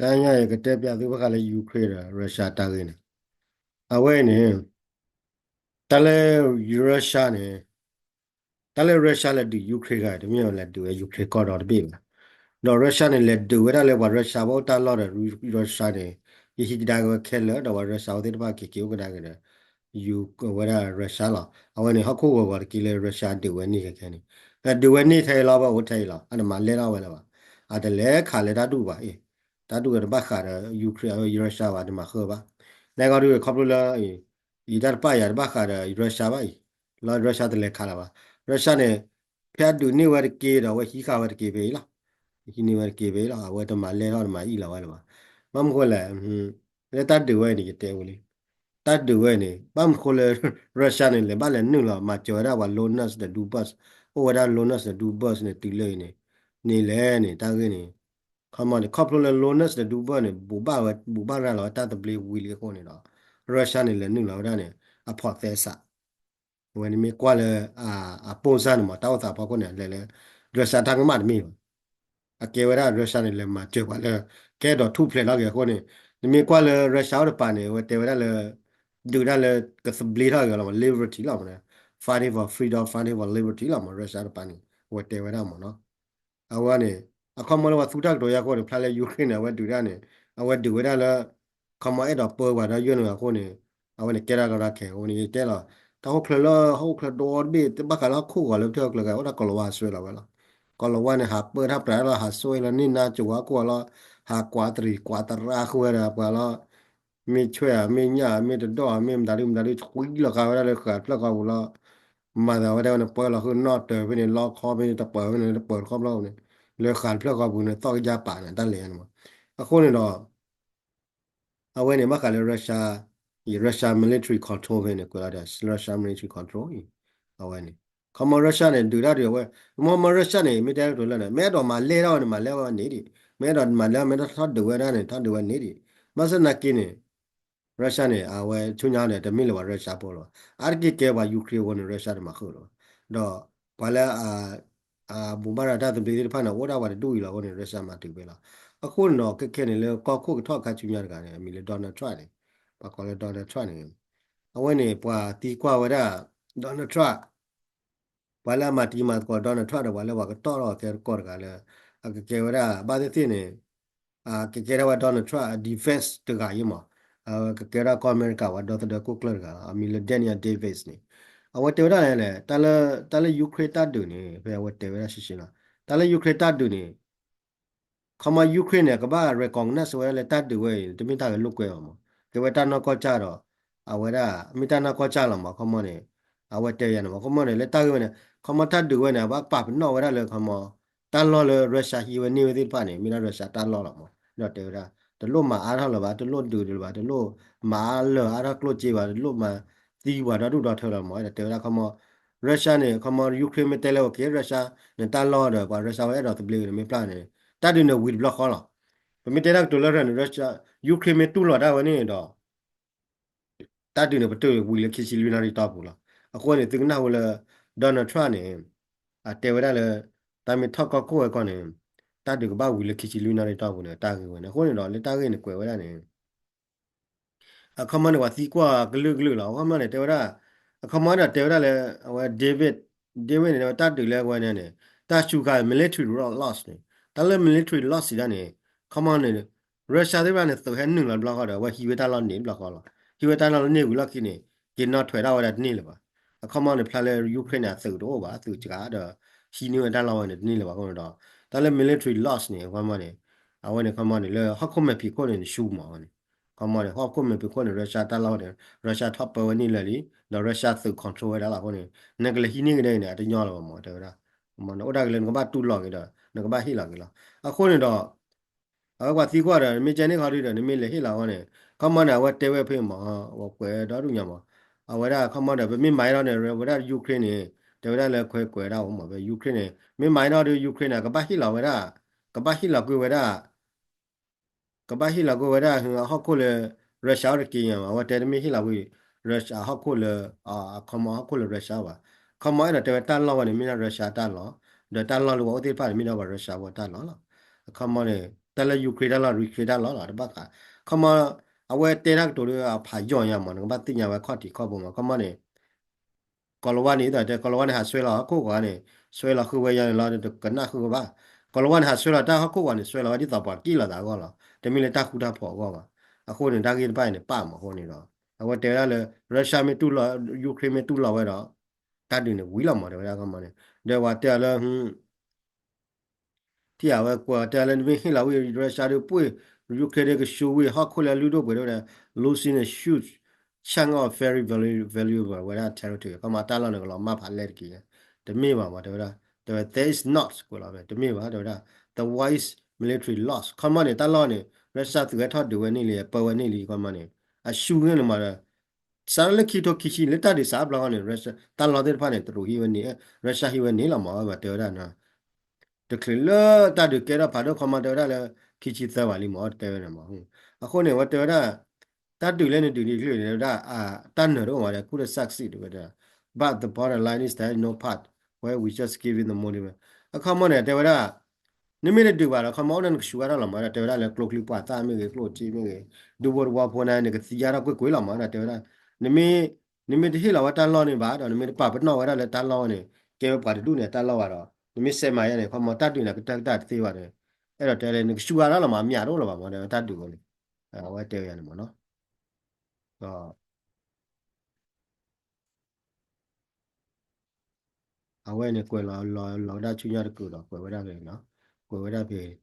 တနံၤအံၤ ယကတဲပျးသုဘၣ်ဃးလၢ Ukraine ဒီး Russia တၢ်ဂ့ၢ်န့ၣ်, အဝဲအံၤန့ၣ် တၢ်လၢ Russia န့ၣ် တၢ်လၢ Russia လဲၤဒုး Ukraine ဂၤ တမ့ၢ်ဝဲလဲၤဒုးဝဲ Ukraine ကီၢ်ဒီတဘ့ၣ်ဘၣ်. ဒီး Russia န့ၣ် လဲၤဒုးဝဲဒၣ်လၢပှၤ Russia ဘၣ်အိၣ်တၢ်လီၢ်ဒီး Russia န့ၣ် ယဟံးကဒါက့ၤဝဲခဲလၢာ် ဒီးပှၤ Russia အိၣ်သ့ၣ်တဖၣ်က့ၤက့ၤအိၣ်ကဒါက့ၤဒီး ယူၤဝဲဒၣ် Russia လီၤ. အဝဲန့ၣ် ဟီၣ်ခိၣ်ဂီၤဂီၤတက့ၢ်လၢ Russia ဒုးဝဲန့ၢ်ခဲခဲန့ၣ်, ဒုးဝဲန့ၢ်ထဲအံၤလီၤ ဝဲအိၣ်ထဲအံၤလီၤ အတမၤလဲၢ်ထီၣ်ဝဲလၢၤဘၣ်. အတလဲၤခးလၢတၢ်ဒူၣ်ဘၣ်အံၤ, တၢ်ဒူၣ်ဝဲတဘၣ်ဃးဒီး Ukraine Russia ဘၣ် တမၤဃုာ်ဘၣ်. နကီဒုးခီဖျိလၢ အံၤတၢ်တပာ်ယၤတဘၣ်ဃးဒီး Russia ဘၣ်အံၤ, လီၤ Russia တလဲၤခးလၢၤဘၣ်. Russia န့ၣ် ဖဲအဒုးန့ၢ်ဝဲတက့ၢ်ဒီး အဝဲဟံးဃာ်ဝဲတက့ၢ်ဖဲအံၤလီၤ. ဟံးန့ၢ်ဝဲတက့ၢ်ဖဲအံၤလီၤ. အဝဲတမၤလဲၢ်ထီၣ်တမၤအံၣ်လီၤဝဲလၢၤဘၣ်. ဘၣ်မနုၤဃိလဲၣ် လၢတၢ်ဒုးဝဲအံၤန့ၣ် ယတဲဝဲလံ, တၢ်ဒုးဝဲန့ၣ် ဘၣ်မနုၤဃိလၢ Russia န့ၣ် လဲၤဘၣ်လဲၤနုာ်လီၤ မၤစၢၤဝဲဒၣ်ပှၤ Luhansk ဒီး Donbas, အိၣ်ဝဲဒၣ် Luhansk ဒီး Donbas န့ၣ် တုၤလၢအံၤန့ၣ်, န့ၣ်လဲၣ်န့ၣ် တၢ်ဂ့ၢ်န့ၣ်, ခီမီန့ၣ် ခီဖျိလၢ Luhansk ဒီး Donbas န့ၣ် ဘူးဘၣ်ဝဲ ဘူးဘၣ်ရၤလီၤဝဲတၢ်သဘျ့ဝံၤလံအဃိန့ၣ်ဒီး Russia န့ၣ် လဲၤနုာ်လီၤဝဲဒၣ်န့ၣ် အဖိးသဲစး အဝဲန့ၣ်မ့ၢ်ကွၢ်လၢ အပိၢ်စၢ်န့ၣ်မး တၢ်အိၣ်သးဖီခိၣ်န့ၣ် လဲၤလၢ Russia တၢ်ကမၣ်တမ့ၢ်ဘၣ်. အကဲဝဲဒၣ် Russia န့ၣ် လဲၤမၤစၢၤပှၤလၢ ကဲဒီးထူၣ်ဖျဲးထီၣ်က့ၤအဃိန့ၣ်, နမ့ၢ်ကွၢ်လၢ Russia အိၣ်တပၤန့ၣ် အဝဲတဲဝဲဒၣ်လၢ ဒုးတၢ်လၢကသဘျ့ထီၣ်က့ၤလီၤမး liberty လီၤမး, fighting for freedom, fighting for liberty လီၤမး Russia တပၤန့ၣ် အဝဲတဲဝဲဒၣ်မးနီၤ. အဝဲန့ၣ် အခီမီလၢပှၤသူတၢ်ကတိၤယါအဃိန့ၣ် ဖျါလၢ Ukraine န့ၣ် အဝဲဒုးတၢ်န့ၣ် အဝဲဒုးဝဲဒၣ်လၢ ခီမီအဲၣ်ဒိးပၢပှၤဒီးယိၣ်န့ၣ်အဃိန့ၣ် အဝဲန့ၣ်ကဲထီၣ်လီၤတၢ်ခဲအဃိန့ၣ် ယတဲလီၤ တၢ်ဟီၣ်ခိၣ်ချၢလၢဟီၣ်ခိၣ်ချၢဒီတဘ့ၣ် ဘၣ်ဃးလၢဟီၣ်ခိၣ်ဂီၤလၢပထၢၣ်ကျၢၤကဲ အိၣ်ဒၣ်ကီၤလၤဝါအစွဲလီၤဝဲလီၤ. ကီၤလၤဝါန့ၣ် ဟးပၢတၢ်ပြးလီၤ ဟးစွဲလီၤန့ၢ်နါစိၤဝါခိၣ်လီၤ ဟးကွၢ်တရံးကွၢ်တရါဃုာ်ဝဲဒၣ်ပှၤလီၤ မ့ၢ်ဆွဲဧါ မ့ၢ်ညၣ်ဧါ မ့ၢ်တဒီၣ်ဧါ မ့ၢ်မတၤဒုမတၤဒု ဆွံလီၤဃာ်ဝဲဒၣ်လၢဃာ်တဖျၢၣ်ဃီပူၤလီၤ. မၤသးဝဲဒၣ်ဝဲန့ၣ် ပၢလီၤဃုာ်နီၣ်တၢၤဖဲန့ၣ် လီခီဖဲန့ၣ် တပၢၤဖဲန့ၣ် တပၢၤတခီဘျီန့ၣ် လၢဃာ်တဖျၢၣ်ဃီပူၤန့ၣ် သီၣ်ကယါပာ်န့ၣ် တၢ်လဲၤန့ၣ်မး. အဃိန့ၣ်ဒီး အဝဲန့ၣ် ဘၣ်ဃးလၢ Russia, Russia military control ဖဲန့ၣ် ကွဲးလီၤဒီး Russia military control အံၤ အဝဲန့ၣ် ခီမီ Russia န့ၣ် ဒုးတၢ်ဒုးအဝဲ မ့ၢ် Russia န့ၣ် မ့ၢ်တဲကတိၤလၢန့ၣ် မ့ၢ်အဲၣ်ဒိးမၤလဲၢ်ထီၣ်ဝဲန့ၣ် မၤလဲၢ်ဝဲန့ၣ်ဒံး မ့ၢ်အဲၣ်ဒိးမၤလဲၢ် မ့ၢ်ထီၣ်ဒုးဝဲဒၣ်န့ၣ် ထီၣ်ဒုးဝဲန့ၣ်ဒံး ဘၣ်ဆၣ်သနာ်က့န့ၣ် Russia န့ၣ် အဝဲဆူညါန့ၣ် တမ့ၢ်လၢၤဘၣ် Russia ဖိလီၤ. အါတက့ၢ်ကဲပှၤ Ukraine အဃိန့ၣ် Russia တမၤဃုာ်လီၤ. ဒီးပှၤလၢ အဘူးဘၣ်ရၤတၢ်သဘျ့သ့ၣ်တဖၣ်န့ၣ် အိၣ်ဒၣ်ပှၤတဒူၣ်အံၤလီၤအဃိန့ၣ် Russia မၤတုၤဖဲလီၤ. အဃိန့ၣ်ဒီး ခဲခဲန့ၣ် လၢကီၢ်ခိၣ်ကထီၣ်အခါဆူညါတဂၤန့ၣ် အမံၤလၢ Donald Trump န့ၣ် ပှၤကိးလၢ Donald Trump န့ၣ် အဝဲန့ၣ် ပှၤသံကွၢ်ဝဲဒၣ် Donald Trump ပှၤလၢအမၤတံၤမၤသကိး Donald Trump ဒီး ပှၤလၢပှၤကတီၢ်ထီၣ်အီၤကဲတကီၢ်တဂၤလၢ အကကဲဝဲဒၣ် ဘၣ်သ့ၣ်သ့ၣ်န့ၣ် အကကဲထီၣ်ဝဲ Donald Trump အ defense တဂၤအံၤမး, အကကဲဝဲဒၣ်ကီၢ်အမဲရကၤပှၤဒီသဒၢကိၣ်ကျၢၢ်တဂၤလီၤ. အမံၤလၢ Daniel Davis န့ၣ်, အဝဲတဲဝဲဒၣ်လဲၣ်, တၢ်လၢ တၢ်လၢ Ukraine တၢ်ဒုးန့ၣ် ဖဲအဝဲတဲဝဲဒၣ်ရှဲရှဲလီၤ. တၢ်လၢ Ukraine န့ၣ် ကဘၣ် recognize ဝဲလၢတၢ်ဒုးဝဲအံၤ တမ့ၢ်တၢ်ဂဲၤလိာ်ကွဲဘၣ်မး, ကဲဝဲတၢ်နီၢ်ကီၢ်စၢ်ဒီး အဝဲဒၣ် မ့ၢ်တၢ်နီၢ်ကီၢ်စၢ်လီၤမး ခီမီန့ၣ်, အဝဲတဲယၤန့ၣ်မး ခီမီန့ၣ် လၢတၢ်ဂ့ၢ်ဝဲန့ၣ် ခီမီတၢ်ဒုးဝဲန့ၣ် အဘၣ်ပာ်ပနီၣ်ဝဲဒၣ်လၢခီမီ တၢ်လီၢ်လၢ Russia ဟံးဝဲန့ၢ်ဝဲသ့ၣ်တဖၣ်န့ၣ် မ့ၢ်ဒၣ် Russia တၢ်လီၢ်လီၤမး, ဒီးတဲဝဲဒၣ် တလိၣ်မၤအါထီၣ်လၢၤဘၣ်, တလိၣ်ဒုးလၢၤဘၣ်, တလိၣ်မၤအါလၢာ်အါထီၣ်ကျိၣ်စ့ဘၣ်, တလိၣ်မၤသံပှၤဒီဒူၣ်ဒီထၢလၢၤမး, ဒီးတဲဝဲဒၣ်ခီမီ Russia န့ၣ် ခီမီ Ukraine မ့ၢ်တဲလၢ okay Russia န့ၣ်တၢ်လီၢ်ဒီး ပှၤ Russia ဝဲအဲၣ်ဒိးသဘျ့ဝဲန့ၣ် မ့ၢ်ပျၢ်န့ၣ် တၢ်ဒုးန့ၣ်ဝံၤတဘျီဃီလီၤ. ပမ့ၢ်တဲတၢ်ကတိၤလၢ Russia, Ukraine မ့ၢ်တူၢ်လိာ်တၢ်ဝဲန့ၣ်ဒီး တၢ်ဒုးန့ၣ် ပတုာ်ဝံၤလၢခံဆံလွံၢ်နၣ်ရံၣ်တီၢ်ပူၤလီၤ. အဃိန့ၣ် သုကနၢ်ဟူလၢ Donald Trump န့ၣ် အတဲဝဲဒၣ်လၢ တၢ်မ့ၢ်ထီၣ်ကီၢ်ခိၣ်ဝဲခီန့ၣ် တၢ်ဒုးကဘၣ်ဝံၤလၢခံဆံလွံၢ်နၣ်ရံၣ်တီၢ်ပူၤန့ၣ် တၢ်ဂ့ၢ်ဝဲန့ၣ်. အဃိန့ၣ်ဒီး လၢတၢ်ဂ့ၢ်န့ၣ်ကွဲးဝဲဒၣ်န့ၣ် အခီမီန့ၣ် ပှၤသံကွၢ်ကလုာ်ကလုာ်လီၤ. အခီမီန့ၣ် တဲဝဲဒၣ် အခီမီဒီးတဲဝဲဒၣ်လၢ အဝဲ David, David န့ၣ် တၢ်ဒုးလၢအဝဲန့ၣ်န့ၣ် တၢ်စူၤခါ military loss န့ၣ် တၢ်လၢ military loss စံးဒၣ်န့ၣ် ခီမီန့ၣ် Russia သ့ၣ်တဖၣ်န့ၣ် သုးဟဲနုာ်လီၤတဘျီဃီဒီး အဝဲဟံးဝဲတၢ်လီၢ်န့ၣ်တဘျီဃီလီၤ. ဟံးဝဲတၢ်လီၢ်လၢန့ၣ်ဝံၤလီၢ်ခံန့ၣ် က့ၤနီၣ်ထွဲဒၣ်ဝဲဒၣ်တန့ၢ်လၢၤဘၣ်. အခီမီန့ၣ် ဖျါလၢ Ukraine န့ၣ် အသုးတအိၣ်ဘၣ်, အသုးစှၤဒီး ဟံးန့ၢ်ဝဲတၢ်လီၢ်ဝဲန့ၣ်တန့ၢ်လၢၤဘၣ်အဃိန့ၣ်ဒီး တၢ်လၢ military loss န့ၣ် အခီမီန့ၣ် အဝဲန့ၣ်ခီမီန့ၣ် လၢဟီၣ်ခိၣ်မဲာ်ဖံးခိၣ်န့ၣ် နရှုံးမးဝဲန့ၣ်. ခီမီန့ၣ် ဟီၣ်ခိၣ်မဲာ်ဖံးခိၣ်န့ၣ် Russia တၢ်လီၢ်န့ၣ် Russia ထီၣ်ပၢဝဲန့ၣ်လၢာ်လံ, ဒီး Russia သုး control ဝဲဒၣ်လီၤအဃိန့ၣ် နကလဲၤဟံးန့ၢ်ကဒါအံၤန့ၣ် အတညီလၢၤဘၣ်မး တဲဝဲဒၣ်. မ့ၢ်နအိၣ်ဒၣ်က့ၤလၢနကဘၣ်တူၢ်လိာ်က့ၤဒီး နကဘၣ်ဟ့ၣ်လီၤက့ၤလီၤ. အဃိန့ၣ်ဒီး အဝဲပှၤသံကွၢ်ဒီး နမ့ၢ်ကဲန့ၣ်ခီဒုဒီး နမ့ၢ်လဲၤဟ့ၣ်လီၤအဃိန့ၣ် ခီမီန့ၣ် အဝဲတဲဝဲဖဲမး ဝဲကွဲးဒီဒူၣ်ညါမး. အဝဲဒၣ်ခီမီဒီး ပမ့ၢ်မၤအါထီၣ်န့ၣ် ဝဲဒၣ် Ukraine န့ၣ် တဲဝဲဒၣ်လၢခွဲးကွဲးဒၣ်ဝဲမး ဖဲ Ukraine န့ၣ် မ့ၢ်မၤအါထီၣ်ဒီး Ukraine န့ၣ် ကဘၣ်ဟ့ၣ်လီၤဝဲဒၣ် ကဘၣ်ဟ့ၣ်လီၤကွံာ်ဝဲဒၣ် ကဘၣ်ဟ့ၣ်လီၤကွံာ်ဝဲဒၣ် ဟီၣ်ခိၣ်လၢ Russia အိၣ်တက့ၢ်ညါမး အဝဲတဲတမ့ၢ်ဟ့ၣ်လီၤကွံာ် Russia ဟီၣ်ခိၣ်လၢ အခီမီဟီၣ်ခိၣ်လၢ Russia ဘၣ်. အခီမီအဲၣ်ဒိးတဲဝဲတၢ်လီၢ်ဝဲန့ၣ် မ့ၢ်ဒၣ် Russia တၢ်လီၢ်, ဒီးတၢ်လီၢ်လၢပှၤအိၣ်သ့ၣ်တဖၣ်န့ၣ် မ့ၢ်ဒၣ်ပှၤ Russia ဖိတၢ်လီၢ်လီၤ. အခီမီန့ၣ် တၢ်လၢ Ukraine တၢ်လီၢ် Ukraine တၢ်လီၢ်လီၤ တဘၣ်ဃး ခီမီ အဝဲတဲတၢ်ကတိၤဒီးအဖးယိၣ်ညါမး နကဘၣ်သ့ၣ်ညါဝဲခီၣ်ထံးခီၣ်ဘိမး ခီမီန့ၣ် ကီၤလၤဝါန့ၣ် တၢ်တဲ ကီၤလၤဝါန့ၣ် ဟးဆှဲလီၤဟီၣ်ခိၣ်ဂီၤန့ၣ် ဆှဲလီၤဃုဝဲယါန့ၣ်လီၤ တကနၣ်ဃုကဘၣ် ကီၤလၤဝါန့ၣ် ဟးဆှဲလီၤတၢ်ဟီၣ်ခိၣ်ဂီၤန့ၣ် ဆှဲလီၤဝဲဒ်သိးပှၤက့ၣ်လီၤသးအဂီၢ်လီၤ တမ့ၢ်လၢတၢ်ဃူတၢ်ဖိးအဂီၢ်ဘၣ် အဃိန့ၣ် တၢ်ဂ့ၢ်တဖၣ်အံၤန့ၣ် ပာ်မးအဃိန့ၣ်ဒီး အဝဲတဲဝဲဒၣ်လၢ Russia မ့ၢ်တူၢ်လီၤ Ukraine မ့ၢ်တူၢ်လီၤဝဲဒီး တၢ်ဒုးန့ၣ်ဝံၤလီၤမး တဲဝဲဒၣ်ခီမီန့ၣ် ဒီးပှၤတဲအီၤလၢ ထံၣ်အဝဲကွဲးတဲလၢ နမ့ၢ်ဟ့ၣ်လီၤဝံၤ Russia ဒီးပှ့ၢ် Ukraine ဒီးကဆူဝံၤ ဟီၣ်ခိၣ်လၢအလုၢ်ဒိၣ်ပှ့ၤဒိၣ်ဒီး losing a huge chunk of very valu- valuable ဝဲဒၣ် territory ခီမီတၢ်လီၢ်န့ၣ် ကလီၤမၢ်ဖးလဲၢ်တက့ၢ် တမ့ၢ်ဘၣ်မး တဲဝဲဒၣ် တဲဝဲ there is not ကွဲးလီၤ တမ့ၢ်ဘၣ် တဲဝဲဒၣ် the vast military loss ခီမီန့ၣ် တၢ်လီၢ်န့ၣ် Russia သုးဝဲထီၣ်ဒုးဝဲန့ၢ်လံ ပၢဝဲန့ၢ်လံ ခီမီန့ၣ် အဆူၣ်န့ၣ်မးဒီး စးထီၣ်လၢခံထိခံဆံ လၢတၢ်ဒုးစးဘျီဃီန့ၣ် Russia တၢ်လီၢ်သ့ၣ်တဖၣ်န့ၣ် တရူးဟံးဝဲန့ၢ် Russia ဟံးဝဲန့ၢ်လီၤမး ဘၣ်တဲဝဲဒၣ် တချုးလၢတၢ်ဒုးကဲထီၣ်ဖးဒိၣ် ခီမီ တဲဝဲဒၣ်လၢ ခံဆံသၢဘၣ်လံမး တဲဝဲန့ၣ်မး အဃိန့ၣ် ဝဲတဲဝဲဒၣ် တၢ်ဒုးလၢနဒုးဒ်ချုးန့ၣ် တဲဝဲဒၣ် တၢ်နၢၤတအိၣ်မးဒီး could succeed တဲဝဲဒၣ် but the bottom line is there is no path where we just give in the money အခီမီန့ၣ် တဲဝဲဒၣ် နမ့ၢ်တဒုးဘၣ်ဒီး ခီမီအိၣ်ဒီးနကဆူးအါထီၣ်လီၤမး တဲဝဲဒၣ်လၢကျိချံမျိာ်သၣ်မ့ၢ်ဂ့ၤ ကျိၣ်ထံမ့ၢ်ဂ့ၤ ဒူဖိတဝီဖိန့ၣ် နကသံအါထီၣ်ကွ့ၢ်ကွ့ၢ်လီၤမး တဲဝဲဒၣ် နမ့ၢ် နမ့ၢ်တဟ့ၣ်လီၤဝဲတၢ်လီၢ်န့ၣ်ဘၣ်ဒီး နမ့ၢ်တပာ်ပနီၣ်ဝဲဒၣ်လၢတၢ်လီၢ်ဝဲန့ၣ် ကဲဝဲပှၤတဒူၣ်န့ၣ်တၢ်လီၢ်ဘၣ်ဒီး နမ့ၢ်စဲးမၤယါန့ၣ် ခီမီတၢ်ဒုးန့ၣ် ကတၢၢ်ကတၢၢ်တသ့ဘၣ်ဒီး အဲၣ်ဒိးတဲလၢ နကဆူးအါထီၣ်လီၤမး အမျးတအိၣ်လၢၤဘၣ်မး တဲဝဲတၢ်ဒုးဝဲန့ၣ် အဝဲတဲဝဲယါန့ၣ်မးနီၤ ဒီး အဝဲန့ၣ်ကွဲးလီၤလီၤလီၤဝဲဒၣ်ဆူညါတကုာ်ဒီး ကွဲးဝဲဒၣ်ဖဲန့ၣ်နီၤ ကွဲးဝဲဒၣ်ဖဲ ဒီး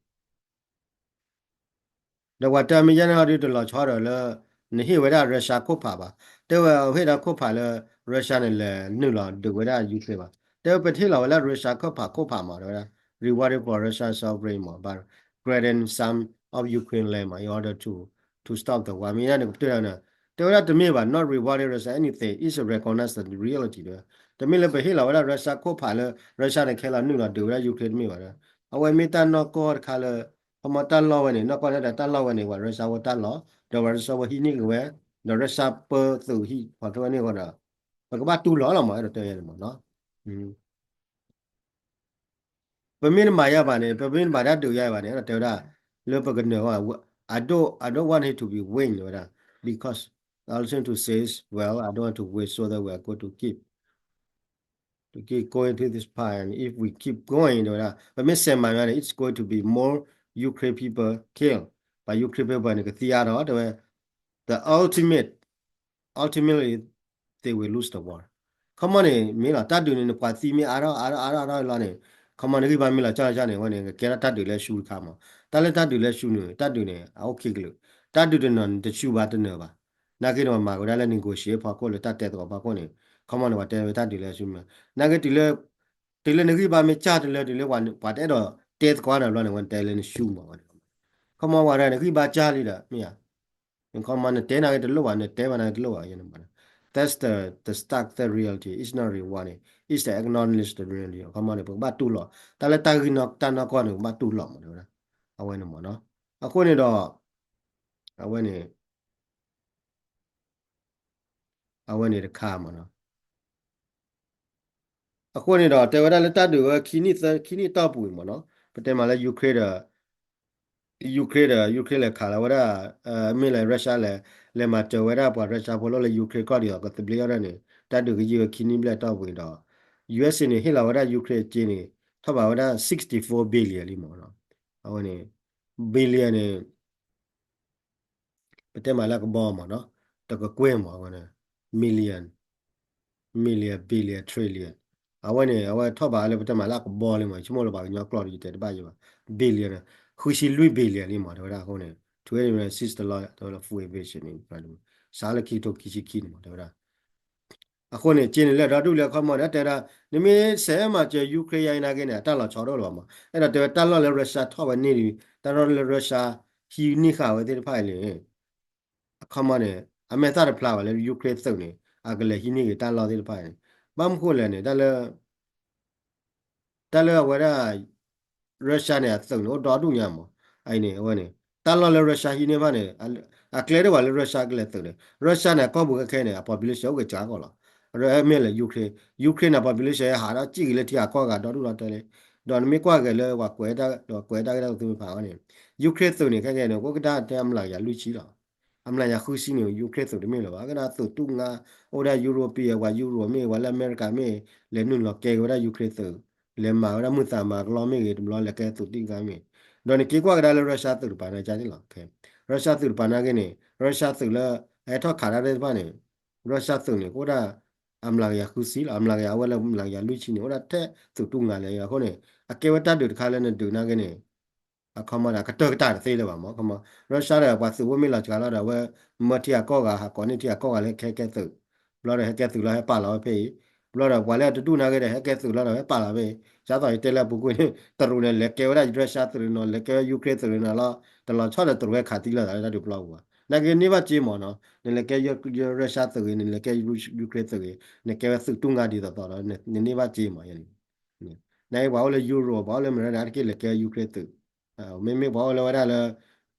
ပှၤတၢ်မ့ၢ်ယဲၢ်န့ၣ်ဟီဒုးတလီၤဆီဒီးလၢ နဟ့ၣ်ဝဲဒၣ် Russia ခိၣ်ဖးဘၣ် တဲဝဲအဟ့ၣ်ဒီးခိၣ်ဖးလၢ Russia န့ၣ်လဲၤနုာ်လီၤဒုးဝဲဒၣ် Ukraine ဘၣ် တဲဝဲပတဟ့ၣ်လီၤဝဲလၢ Russia ခိၣ်ဖးခိၣ်ဖးမး တဲဝဲဒၣ် rewarded for Russia sovereign မး but granted some of Ukraine land မး in order to to stop the war မ့ၢ်ဒၣ်န့ၣ်ကပတဲလီၤန့ၣ် တဲဝဲဒၣ်တမ့ၢ်ဘၣ် not rewarding Russia anything is a recognize the reality တဲဝဲ တမ့ၢ်လၢပဟ့ၣ်လီၤဝဲဒၣ် Russia ခိၣ်ဖးလၢ Russia န့ၣ်ခဲလီၤနုာ်လီၤဒုးဝဲဒၣ် Ukraine တမ့ၢ်ဘၣ်ဒီး အဝဲမ့ၢ်တၢ်နီၢ်ကီၢ်တခါလၢ ခီမီတၢ်လီၢ်ဝဲန့ၣ် နီၢ်ကီၢ်န့ၣ်ဒီးတၢ်လီၢ်ဝဲန့ၣ် ပှၤ Russia ဝဲတၢ်လီၢ် ဒီးပှၤ Russia ဝဲဟံးန့ၢ်က့ၤဝဲ ဒီး Russia ပၢသုးဟံၣ်ဖီၣ်ထီၣ်ဝဲန့ၣ်အဃိဒီး ပကဘၣ်တူၢ်လိာ်လီၤမး အဲၣ်ဒိးတဲယါန့ၣ်မးနီၤ ပမ့ၢ်တမၤယါဘၣ်န့ၣ် ပမ့ၢ်တမၤတၢ်ဒုးယါဘၣ်န့ၣ် အဲၣ်ဒိးတဲဝဲဒၣ် လၢပကနၢၤဝဲ I don't, I don't want it to be win ဝဲဒၣ် because I listen to says, well, I don't want to win so that we are going to keep to keep going to this part and if we keep going တဲဝဲဒၣ် ပမ့ၢ်စဲးမၤမးန့ၣ် it's going to be more Ukraine people killed ပှၤ Ukraine people န့ၣ် ကသံအါထီၣ် တဲဝဲ the ultimate ultimately they will lose the war ခီမီန့ၣ် မ့ၢ်လီၤ တၢ်ဒုးန့ၣ် နပှၤသံမ့ၢ်အါထီၣ်အါထီၣ်အါထီၣ်အါထီၣ်လီၤန့ၣ် ခီမီနဂံၢ်ဘါမ့ၢ်လီၤကၠီကၠီန့ၣ် အဝဲန့ၣ် ကကဲထီၣ်တၢ်ဒုးလၢဆူတခါမး တၢ်လၢတၢ်ဒုးလၢဆူန့ၣ် တၢ်ဒုးန့ၣ် အအိၣ်ခံကလုာ် တၢ်ဒုးတနီၤန့ၣ် တဆူဘၣ်တနၢၤဘၣ် နာ်က့န့ၣ် ပှၤမၤကဒါလၢ negotiate ဖီခိၣ်လၢတၢ်တဲသကိးဖီခိၣ်န့ၣ် ခီမီန့ၣ် ပှၤတဲဝဲတၢ်ဒုးလၢဆူမး နာ်က့တုၤလၢ တုၤလၢနဂံၢ်ဘါမ့ၢ်ကၠီတုၤလၢ တုၤလၢပှၤတအဲၣ်ဒိးတဲသကိးနၤဘျီန့ၣ် ဝဲနတဲလၢနဆူမးဝဲန့ၣ် ခီမီဝဲဒၣ် နဂံၢ်ဘါကၠီလံဒီး မ့ၢ်ဧါ ခီမီနတဲနာ်က့တလိၣ်ဘၣ် နတဲဘၣ်နာ်က့တလိၣ်ဘၣ် ယဲန့ၣ်မး that's the the stark the reality it's not rewarding it's the acknowledge the reality ခီမီန့ၣ် ပကဘၣ်တူၢ်လိာ် တၢ်လၢတၢ်ဂ့ၢ်နီၢ်တၢ်နီၢ်ကီၢ်န့ၣ် ပကဘၣ်တူၢ်လိာ်မး တဲဝဲဒၣ် အဝဲန့ၣ်မးနီၤ အဃိန့ၣ်ဒီး အဝဲန့ၣ် အဝဲန့ၣ်တခါမးနီၤ အဃိန့ၣ်ဒီး တဲဝဲဒၣ်လၢတၢ်ဒုးဝဲခံနံၣ်သၢ ခံနံၣ်တီၢ်ပူၤအံၤမးနီၤ ပတဲမးလၢ Ukraine ဒီး Ukraine ဒီး Ukraine လဲၤခးလီၤဝဲဒၣ် မ့ၢ်လဲၣ် Russia လဲၤ လဲၤမၤစၢၤဝဲဒၣ်ပှၤ Russia ဖိလီၢ်လၢ Ukraine ကီၢ်ဒ်သိးကသဘျ့အီၤဒၣ်န့ၣ် တၢ်ဒုးကယံာ်ဝဲခံနံၣ်ဘျဲၣ်တီၢ်ပူၤအံၤဒီး ယူအ့ၣ်စ့န့ၣ် ဟ့ၣ်လီၤဝဲဒၣ် Ukraine အစ့န့ၣ် ထီၣ်ဘးဝဲဒၣ် sixty-four billion လံမးနီၤ အဝဲန့ၣ် billion န့ၣ် ပတဲမးလၢကဘီမးနီၤ တကကွဲၢ်မး အဝဲန့ၣ် million million billion trillion အဝဲန့ၣ် အဝဲထီၣ်ဘးလၢပတဲမးလၢအကဘီလံမး ဆိကမိၣ်လၢပှၤကညီကျိာ်ဒီးယတဲတဘၣ်ယံၤဘၣ် billion န့ၣ် ဃုဆံလွံၢ် billion လံမး တဲဝဲဒၣ်အဃိန့ၣ် twelve million six တလီၢ် တဲဝဲလၢ full invasion န့ၣ် စးလၢခံကထိခံဆံခံန့ၣ်မး တဲဝဲဒၣ် အဃိန့ၣ် စ့န့ၣ်လၢဒီဒူၣ်လၢအခီမီန့ၣ် တဲဝဲဒၣ် နမ့ၢ်စဲးမၤစၢၤ Ukraine ယါအံၤနာ်က့န့ၣ် အတၢ်လီၤဆီတအိၣ်လၢၤဘၣ်မး အဲၣ်ဒိးတဲဝဲတၢ်လီၢ်လၢ Russia ထီၣ်ဝဲန့ၢ်ဒံး တၢ်လီၢ်လၢ Russia ဟံးန့ၢ်ဃာ်ဝဲသ့ၣ်တဖၣ်အံၤန့ၣ် အခီမီန့ၣ် အမဲာ်သၣ်တဖျါဘၣ်လၢ Ukraine သုးန့ၣ် အကလဲၤဟံးန့ၢ်ဂ့ၤတၢ်လီၢ်သ့ၣ်တဖၣ်န့ၣ် ဘၣ်မနုၤဃိလဲၣ်န့ၣ် တၢ်လၢ တၢ်လၢအဝဲဒၣ် Russia န့ၣ် အသုးန့ၣ် အိၣ်ဒီဒူၣ်ညါမး အအံၤန့ၣ် အဝဲန့ၣ် တၢ်လီၢ်လၢ Russia ဟံးန့ၢ်ဘၣ်န့ၣ် အကျဲဒၣ်ဝဲလၢ Russia ကလဲၤသုးန့ၣ် Russia န့ၣ် အကီၢ်ပူၤခဲခဲန့ၣ် အ population အိၣ်ဂ့ၤစှၤကီးလီၤ မ့ၢ်လၢ Ukraine Ukraine န့ၣ် population ဟးဒီးစံၣ်ဂ့ၤလၢထံဂၤကီၢ်ဂၤဒီဒူၣ်ဒီတဲလံ ဒီးနမ့ၢ်ကွၢ်က့ၤလၢပှၤကွဲးတၢ် ဒီးကွဲးတၢ်ဂ့ၢ်တၢ်ကတိၤသ့ၣ်တဖၣ်န့ၣ် Ukraine သုးန့ၣ် ခဲကဲန့ၣ် ကအိၣ်ကဒါတဲအမျးကယၤလွံၢ်ဆံလီၤ. အမျးကယၤဃုဆံန့ၣ် Ukraine သုးတမ့ၢ်လၢၤဘၣ်, ကဒါသုးတူၢ်ငါ အိၣ်ဝဲဒၣ် European ပှၤ Europe မ့ၢ်ဂ့ၤ ပှၤလၢအမဲရကၤမ့ၢ်ဂ့ၤ လဲၤနုာ်လီၤကဲက့ၤဝဲဒၣ် Ukraine သုး လဲၤမၤဝဲဒၣ်မုၢ်သးမၤကလီမ့ၢ်ဂ့ၤ တဘျီလဲၤကဲသုးတူၢ်ငါမ့ၢ်ဂ့ၤ, ဒီးနက့ၤကွၢ်ကဒါလၢ Russia သုးတပၤန့ၣ်ကန့ၣ်လီၤ. Russia သုးတပၤနာ်က့န့ၣ် Russia သုးလၢ အဟဲထီၣ်ခးတၢ်သ့ၣ်တဖၣ်န့ၣ် Russia သုးန့ၣ် ကအိၣ်ဒၣ် အမျးကယၤဃုဆံလီၤ, အမျးကယၤ အဝဲလၢအမျးကယၤလွံၢ်ဆံန့ၣ် အိၣ်ဒၣ်ထဲသုးတူၢ်ငါလၢၤ အဃိန့ၣ် အကဲဝဲတၢ်ဒုးတခါလၢနဒုးနာ်က့န့ၣ် အခီမီဒီး ကတၢၢ်ကတၢၢ်တသ့လၢၤဘၣ်မး, အခီမီ Russia ဒီးပှၤသုးအိၣ်မ့ၢ်လီၤစှၤလီၤဒီး အဝဲမၢထံအကီၢ်ဂၤ ဟးကိးန့ၢ်ထံအကီၢ်ဂၤလၢဟဲကဲသုး, ဘျီဒီးဟဲကဲသုးလီၤ ဟဲပာ်လီၤဝဲဖဲအံၤ, ဘျီဒီးပှၤလၢအတဒူၣ်နာ်က့ဒီး ဟဲကဲသုးလီၤဒီး ဟဲပာ်လီၤဖဲအံၤ, ဒ်သိးယတဲလၢအပူၤကွံာ်န့ၣ် တရူးန့ၣ် လဲၤကဲဝဲဒၣ် Russia သုးန့ၣ်နီၤ, လဲၤကဲဝဲ Ukraine သုးန့ၣ်နီၤလီၤ, တလီၤဆီဒီးတရူးဟဲခးသံလၢၤသးလၢတၢ်ဒုးပျီပူၤဘၣ်, နာ်က့န့ၢ်ဘၣ်စ့မးနီၤ, နလဲၤကဲ Russia သုးဂ့ၤ နလဲၤကဲ Ukraine သုးဂ့ၤ နကဲဝဲသုးတူၢ်ငါဒ်သိးသိးဒီး နန့ၢ်ဘၣ်စ့မး နာ်က့ပှၤအိၣ်လၢ Europe ပှၤအိၣ်လၢအမဲရကၤန့ၣ် အါတက့ၢ်လဲၤကဲ Ukraine သုး, မ့မ့ၢ်ပှၤအိၣ်လၢဝဲဒၣ်လၢ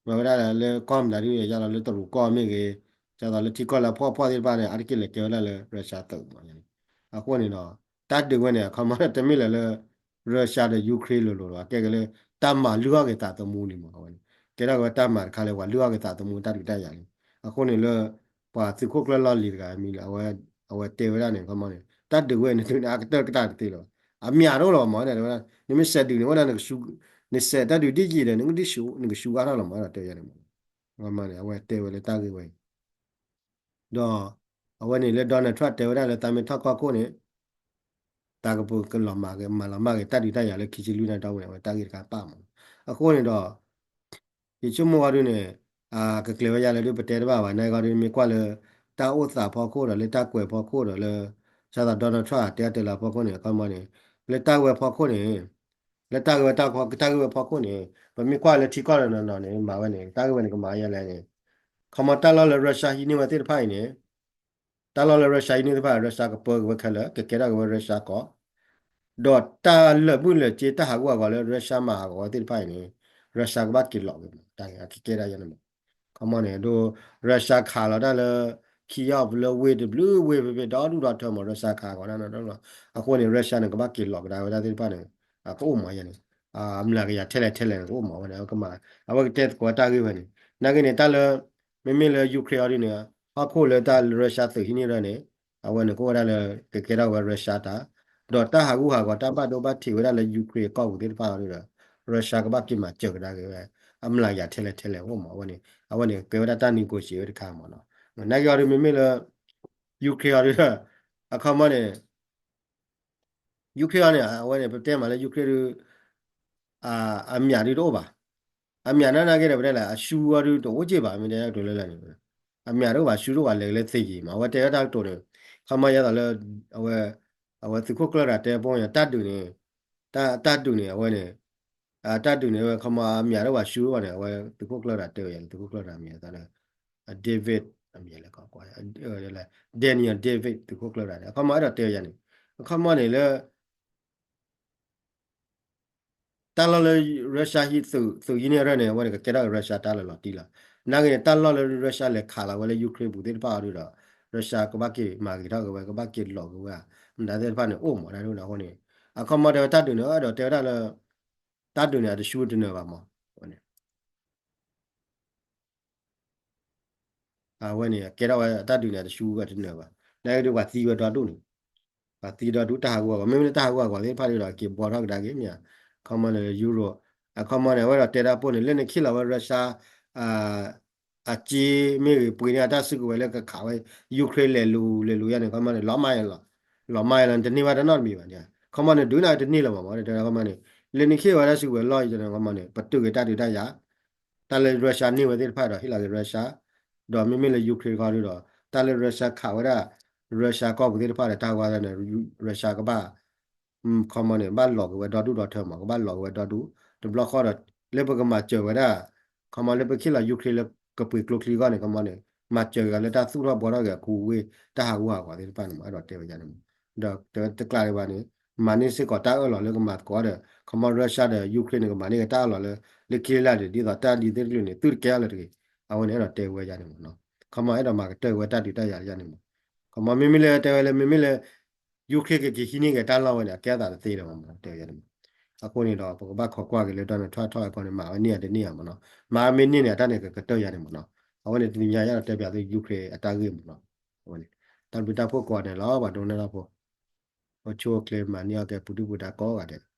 မၤဝဲဒၣ်လၢကီၢ်မတၤဒ် ယါလီၤလၢတရူးကီၢ်မ့ၢ်ဂ့ၤ, ဒ်သိးလၢထံကီၢ်လၢအဖှီၣ်ဖှီၣ်သ့ၣ်တဖၣ်န့ၣ် အါတက့ၢ်လဲၤကဲဝဲဒၣ်လၢ Russia သုးမး, အဃိန့ၣ်ဒီး တၢ်ဒုးဝဲန့ၣ် အခီမီတမ့ၢ်လၢၤလၢ Russia ဒီး Ukraine လိၤလိၤလီၤ, ကဲက့ၤလၢ တၢ်မၤလုၢ်အီၣ်က့ၤသးသမူန့ၣ်မး, အဝဲန့ၣ် ကဲထီၣ်က့ၤဝဲတၢ်မၤတခါလၢပှၤလုၢ်အီၣ်က့ၤသးသမူတၢ်ဒုးတၢ်ယၤန့ၣ်, အဃိန့ၣ်လၢ ပှၤသုးခိၣ်ကျၢၢ်လီၢ်လံၤတဂၤမံၤလၢ အဝဲတဲဝဲဒၣ်န့ၣ် အခီမီန့ၣ် တၢ်ဒုးဝဲန့ၣ် တုၤန့ၣ် အကတၢၢ်ကတၢၢ်တသ့လၢၤဘၣ်, အမျးတအိၣ်လၢၤဘၣ်မး, နမ့ၢ်စဲးဒုးန့ၣ် ဝဲဒၣ် နစဲးတၢ်ဒုးဒ်ယံာ်ဒီး နကဒ်ဆူး နကဆူးအါထီၣ်လီၤမး ဒီးတဲယၤန့ၣ်မး, အခီမီန့ၣ် အဝဲတဲဝဲလၢတၢ်ဂ့ၢ်ဝဲအံၤ ဒီး အဝဲန့ၣ်လၢ Donald Trump တဲဝဲဒၣ်လၢ သးမ့ၢ်ထီၣ်ကီၢ်ခိၣ်န့ၣ် သးကပူၤကလီၤမၤက့ၤ မၤလီၤမၢ်က့ၤ တၢ်ဒုးတၢ်ယၤလၢခံဆံလွံၢ်နံၣ်တီၢ်ပူၤန့ၣ် အဝဲတၢ်ဂ့ၢ်တခါပာ်မး, အဃိန့ၣ်ဒီး ယဆိကမိၣ်ဝဲဒၣ်န့ၣ် ကကျဲၤဝဲယၤလၢဒုးပတဲတဘၣ်ဘၣ် နာ်က့ဒီး မ့ၢ်ကွၢ်လၢ တၢ်အိၣ်သးဖီခိၣ်ဒီး လၢတၢ်ကွဲးဖီခိၣ်ဒီးလၢ ဒ်သိး Donald Trump တဲအတဲလၢဖီခိၣ်န့ၣ် အခီမီန့ၣ် လၢတၢ်ဝဲဖီခိၣ်န့ၣ် လၢတၢ်ဂ့ၢ်ဝဲတၢ်ဖီ တၢ်ဂ့ၢ်ဝဲဖီခိၣ်န့ၣ် ပမ့ၢ်ကွၢ်လၢထံကီၢ်တနီၤနီၤန့ၣ် မၤဝဲန့ၣ် တၢ်ဂ့ၢ်ဝဲန့ၣ် ကမၤယဲလဲၣ်န့ၣ် အခီမီ တၢ်လီၢ်လၢ Russia ဟံးန့ၢ်ဝဲသ့ၣ်တဖၣ်အံၤန့ၣ် တၢ်လီၢ်လၢ Russia ဟံးန့ၢ်သ့ၣ်တဖၣ် Russia ကပၢက့ၤဝဲခဲလၢာ် ကကဲထီၣ်က့ၤဝဲ Russia ကီၢ် ဒီးတၢ်လၢာ်မုၢ်လၢာ်စ့ တၢ်ဟးဂူာ်ဟးဂီၤလၢ Russia မၤဟးဂီၤဝဲသ့ၣ်တဖၣ်အံၤန့ၣ် Russia ကဘၣ်က့ၤလီၤက့ၤမး တၢ်ကကဲဒၣ်ယဲန့ၣ်မး အခီမီန့ၣ် ဒ် Russia ခးလီၤတၢ်လၢ Kyiv လၢဝ့ၢ်တဘျုးဝ့ၢ်ဖဲဖဲ ဒီဒူၣ်ဒီထၢမး Russia ခးဂီၤတၢ်နီတဘျီလီၤ အဃိန့ၣ် Russia န့ၣ် ကဘၣ်က့ၤလီၤကဒါဝဲဒၣ်သ့ၣ်တဖၣ်န့ၣ် ကအိၣ်မးယဲန့ၣ် အမျးကယၤထဲလဲၣ်ထဲလဲၣ်န့ၣ် ကအိၣ်မးဝဲန့ၣ် အဝဲကမၤ အဝဲကတဲသကိးတၢ်ဂ့ၢ်ဝဲန့ၣ် နာ်က့န့ၣ် တၢ်လၢ မ့မ့ၢ်လၢ Ukraine အီၤဒ်န့ၣ် ဟီၣ်ခိၣ်လၢတၢ်လၢ Russia သုးဟံးန့ၢ်ရၢန့ၣ် အဝဲန့ၣ် ကအိၣ်ဝဲဒၣ်လၢ ကကဲထီၣ်ဝဲ Russia တၢ် ဒီးတၢ်ဟးဂူာ်ဟးဂီၤ တၢ်ဘၣ်ဒိဘၣ်ထံးဝဲဒၣ်လၢ Ukraine ကီၢ်ပူၤသ့ၣ်တဖၣ်အီၤဒ်ဒီး Russia ကဘၣ်က့ၤမၤစၢၤကဒါက့ၤဝဲ အမျးကယၤထဲလဲၣ်ထဲလဲၣ်အိၣ်မး အဝဲန့ၣ် အဝဲန့ၣ် ကဲဝဲဒၣ်တၢ် negotiate ဝဲတခါမးနီၤ နာ်က့အီၤဒ်မ့မ့ၢ်လၢ Ukraine အီၤဒ်ဒီး အခီမီန့ၣ် Ukraine အီၤန့ၣ် အဝဲန့ၣ် ပတဲမးလၢ Ukraine ဒ် အမျးဒ်တအိၣ်ဘၣ် အမျးနာ်နာ်က့ဒီး ပတဲလဲၣ် အရှုံးအီၤဒ်တအိၣ်က့ၢ်ဘၣ် မ့ၢ်တဲတၢ်ကတိၤလၢလၢ်န့ၣ် အမျးတအိၣ်ဘၣ် ရှုံးတအိၣ်ဘၣ် လဲၤက့ၤလၢသ့က့ၤမး အဝဲတဲဝဲတၢ်ကတိၤန့ၣ် ခီမီယဲသိးလၢ အဝဲ အဝဲသုးခိၣ်ကျၢၢ်တဂၤတဲပိာ်မး တၢ်ဒုးန့ၣ် တၢ်ဒုးန့ၣ် အဝဲန့ၣ် တၢ်ဒုးန့ၣ် အဝဲခီမီအမျးတအိၣ်ဘၣ် ရှုံးတအိၣ်ဘၣ်န့ၣ် အဝဲသုးခိၣ်ကျၢၢ်တဂၤတဲဝဲယၤန့ၣ် သုးခိၣ်ကျၢၢ်တဂၤမံၤအသးလၢ David အမံၤလဲၣ် Daniel David သုးခိၣ်ကျၢၢ်တဂၤန့ၣ် အခီမီအဲၣ်ဒိးတဲဝဲယၤန့ၣ် အခီမီန့ၣ်လၢ တၢ်လီၢ်လၢ Russia ဟံးသုး သုးဟံးန့ၢ်ရၢန့ၣ် အဝဲန့ၣ် ကကဲထီၣ်က့ၤ Russia တၢ်လၢလီၤတံၢ်လီၤ. နာ်က့န့ၣ် တၢ်လီၢ်လၢ Russia လဲၤခးလီၤဝဲလၢ Ukraine ပူၤသ့ၣ်တဖၣ်အီၤဒ်ဒီး Russia ကဘၣ်က့ၤမၤဂ့ၤထီၣ်က့ၤဝဲ ကဘၣ်က့ၤလီၤက့ၤဝဲ မတၤသ့ၣ်တဖၣ်န့ၣ် အိၣ်မးဒၣ်ဒ်န့ၣ်အဃိန့ၣ် အခီမီတဲဝဲတၢ်ဒုးန့ၣ် အဲၣ်ဒိးတဲဝဲဒၣ်လၢ တၢ်ဒုးန့ၣ် အတဆူတနၢၤဘၣ်မး အဝဲန့ၣ် ကဲထီၣ်ဝဲတၢ်ဒုးန့ၣ် အတဆူအတနၢၤဘၣ်. နာ်က့ဒ်ပှၤသံဝဲဒီဒူၣ်န့ၣ် ပှၤသံဒီဒူၣ် တၢ်ဟးဂူာ်ဟးဂီၤ မ့မ့ၢ်လၢတၢ်ဟးဂူာ်ဟးဂီၤသ့ၣ်တဖၣ်ဒ်ဒီး က့ၤဘှီထီၣ်ကဒါက့ၤမ့ၢ် အခီမီန့ၣ် Europe အခီမီန့ၣ် အဝဲဒိးတဲတၢ်ပိၢ်န့ၣ် လၢနခ့ၣ်လီၤဝဲ Russia အစ့မ့ၢ်ဂ့ၤ ပှ့ၤန့ၢ်အတၢ်စုကဝဲၤလၢကခးဝဲ Ukraine လဲၤလူၤ လဲၤလူၤယါန့ၣ် အခီမီန့ၣ် လီၤမၢ်ယါလီၤ လီၤမၢ်ယါလီၤ နတန့ၢ်ဘၣ်တၢ်နီတမံၤဘၣ်န့ၣ် အခီမီန့ၣ် ဒုးနၤတန့ၢ်လၢၤဘၣ်မး တဲအခီမီန့ၣ် လၢနခ့ၣ်ဝဲတၢ်စုကဝဲၤလီၢ်အံၤန့ၣ် အခီမီန့ၣ် ပတုာ်က့ၤတၢ်ဒုးတၢ်ယၤ တၢ်လၢ Russia န့ၢ်ဝဲသ့ၣ်တဖၣ်ဒီး ဟ့ၣ်လီၤက့ၤ Russia ဒီးမ့မ့ၢ်လၢ Ukraine ခီဒ်ဒီး တၢ်လၢ Russia ခးဝဲဒၣ် Russia ကီၢ်ပူၤသ့ၣ်တဖၣ်ဒီး တၢ်ဟးဂူာ်ဟးဂီၤန့ၣ် Russia ကဘၣ် ခီမီန့ၣ် ဘၣ်လီၤက့ၤဝဲဒီဒူၣ်ဒီထၢမး ကဘၣ်လီၤက့ၤဝဲဒီဒူၣ် တဘျီဃီဒီး လၢပကမၤစၢၤဝဲဒၣ် ခီမီလၢပခ့ၣ်လီၤ Ukraine လၢကပှ့ၤကျိချံအဂီၢ်န့ၣ် ခီမီန့ၣ် မၤစၢၤက့ၤလၢတၢ်သူၣ်ထီၣ်ဘှီထီၣ်က့ၤအကူအဝ့ၢ် တၢ်ဟးဂူာ်ဟးဂီၤသ့ၣ်တဖၣ်န့ၣ်မး အဲၣ်ဒိးတဲဝဲဒ်န့ၣ်မး ဒီးတကျါဒံးဘၣ်န့ၣ် မၤန့ၢ်စ့ၢ်ကီးတၢ်အၢၣ်လီၤလၢကမၤသကိးဒီး ခီမီ Russia ဒီး Ukraine န့ၣ် ကမၤန့ၢ်က့ၤတၢ်အၢၣ်လီၤလၢ လၢခံလၢ်ဒံး ဒ်သိးတၢ်ဒ်သ့ၣ်တကလုာ်န့ၣ် သုတကဲထီၣ်လၢၤတဂ့ၤ အဝဲန့ၣ်အဲၣ်ဒိးတဲဝဲဒ်န့ၣ်မး ခီမီအဲၣ်ဒိးမၤကတၢၢ်ဝဲတၢ်ဒုးတၢ်ယၤဒ်န့ၣ်မး ခီမီမ့မ့ၢ်လၢတဲဝဲလၢမ့မ့ၢ်လၢ Ukraine ကက့ၤဟံးန့ၢ်က့ၤတၢ်လီၢ်ဝဲန့ၣ် အကဲအသးတသ့လၢၤမး တဲဝဲဒ်န့ၣ်မး အဃိန့ၣ်ဒီး ပကဘၣ်ခိးကွၢ်က့ၤလၢ Donald Trump ထီၣ်အကီၢ်န့ၣ် မၤဝဲန့ၢ်ဧါတန့ၢ်ဧါမ့ၢ်နီၤ. မၤဝဲမ့ၢ်န့ၢ်န့ၣ် အတၢ်န့ၣ်ကကတၢၢ်ယၤန့ၣ်မ့ၢ်နီၤ. အဝဲန့ၣ်တနံၤညါယအဲၣ်ဒိးတဲပၠးသု Ukraine အတၢ်ဂ့ၢ်မ့ၢ်နီၤ. အဝဲန့ၣ် တၢ်ဘျုးတၢ်ဖှိၣ်ကိးဂၤဒဲးလီၤ ပှၤဒိကနၣ်တၢ်ဖိ, ပဆိၣ်ချ့မၤန့ၢ်အီၣ်က့ၤပူၤဒုၣ်ပူၤဒါကိးဂၤဒဲး.